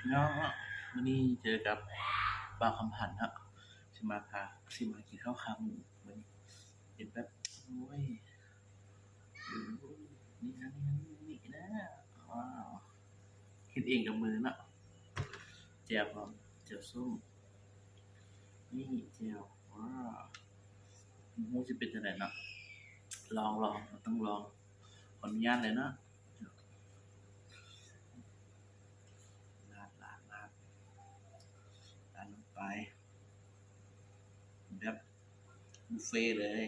ເນາະ ມື້ນີ້ເຈີກັບບ່າວຄຳພັນເນາະ ຊິມາພາ ຊິມາກິນເຂົ້າຂາໝູ ມື້ນີ້ເປັນແບບ ໂອ້ຍ ນີ້ນະ ນີ້ນະ ນີ້ນະ ວ້າວ ເຮັດເອງກັບມືເນາະ ແຈ່ວພ້ອມ ແຈ່ວສົ້ມ ນີ້ແຈ່ວ ວ້າວ ບໍ່ຮູ້ຊິເປັນຈັ່ງໃດເນາະ ລອງ ລອງ ຕ້ອງລອງ ຂໍອະນຸຍາດເລີຍເນາະ ລາດ ລາດ ລາດ ລາດລົງໄປ ແບບບຸບເຟເລີຍ.